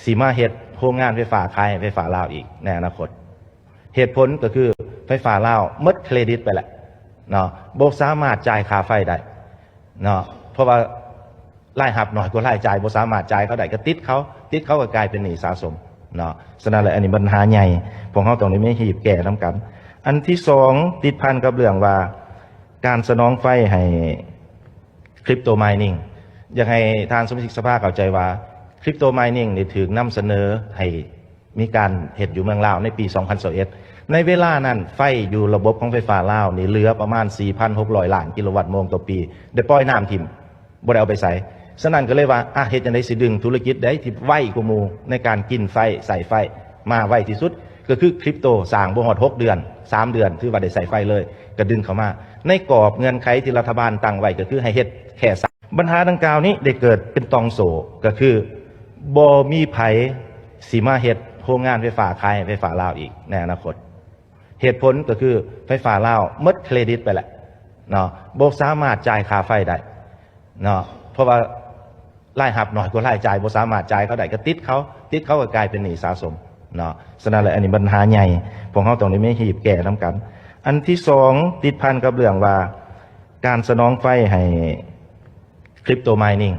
ຊິມາເຮັດໂຮງງານໄຟຟ້າຂາຍໃຫ້ໄຟຟ້າລາວອີກໃນອະນາຄົດ. ເຫດຜົນກໍຄືໄຟຟ້າລາວໝົດເຄຣດິດໄປແລ້ວເນາະ, ບໍ່ສາມາດຈ່າຍຄ່າໄຟໄດ້ເນາະ, ເພາະວ່າລາຍຮັບໜ້ອຍກວ່າລາຍຈ່າຍ, ບໍ່ສາມາດຈ່າຍເຂົາໄດ້ ກໍຕິດເຂົາ, ຕິດເຂົາກໍກາຍເປັນໜີ້ສະສົມເນາະ. ສະນັ້ນແຫຼະ ອັນນີ້ບັນຫາໃຫຍ່ ພວກເຮົາຕ້ອງໄດ້ມີຮີບແກ້ນຳກັນ. ອັນທີສອງ ຕິດພັນກັບເລື່ອງວ່າການສະໜອງໄຟໃຫ້ crypto mining. ຢາກໃຫ້ທ່ານສະມາຊິກສະພາເຂົ້າໃຈວ່າ crypto mining ນີ້ຖືກນຳສະເໜີໃຫ້ມີການເຮັດຢູ່ເມືອງລາວໃນປີສອງພັນຊາວເອັດ. ໃນເວລານັ້ນ ໄຟຢູ່ລະບົບຂອງໄຟຟ້າລາວນີ້ເຫຼືອປະມານສີ່ພັນຫົກຮ້ອຍລ້ານກິໂລວັດໂມງຕໍ່ປີ ໄດ້ປ່ອຍນ້ຳຖິ້ມ ບໍ່ໄດ້ເອົາໄປໃສ. ສະນັ້ນກໍເລີຍວ່າ ອະ ເຮັດຈັ່ງໃດຊິດຶງທຸລະກິດໃດທີ່ໄວກວ່າໝູ່ໃນການກິນໄຟ ໃຊ້ໄຟມາໄວທີ່ສຸດ ກໍຄື crypto ສ້າງບໍ່ຮອດຫົກເດືອນ ສາມເດືອນ ຖືວ່າໄດ້ໃຊ້ໄຟເລີຍ ກໍດຶງເຂົ້າມາ. ໃນກອບເງື່ອນໄຂທີ່ລັດຖະບານຕັ້ງໄວ້ ກໍຄືໃຫ້ເຮັດແຄ່ສາມ ບັນຫາດັ່ງກ່າວນີ້ໄດ້ເກີດເປັນຕ່ອງໂສ້ ກໍຄືບໍ່ມີໃຜຊິມາເຮັດໂຮງງານໄຟຟ້າຂາຍໃຫ້ໄຟຟ້າລາວອີກໃນອະນາຄົດ. ເຫດຜົນກໍຄືໄຟຟ້າລາວໝົດເຄຣດິດໄປແລ້ວເນາະ, ບໍ່ສາມາດຈ່າຍຄ່າໄຟໄດ້ເນາະ, ເພາະວ່າລາຍຮັບໜ້ອຍກວ່າລາຍຈ່າຍ, ບໍ່ສາມາດຈ່າຍເຂົາໄດ້ ກໍຕິດເຂົາ, ຕິດເຂົາກໍກາຍເປັນໜີ້ສະສົມເນາະ. ສະນັ້ນແຫຼະ ອັນນີ້ບັນຫາໃຫຍ່ ພວກເຮົາຕ້ອງໄດ້ມີຮີບແກ້ນຳກັນ. ອັນທີສອງ ຕິດພັນກັບເລື່ອງວ່າການສະໜອງໄຟໃຫ້ crypto mining.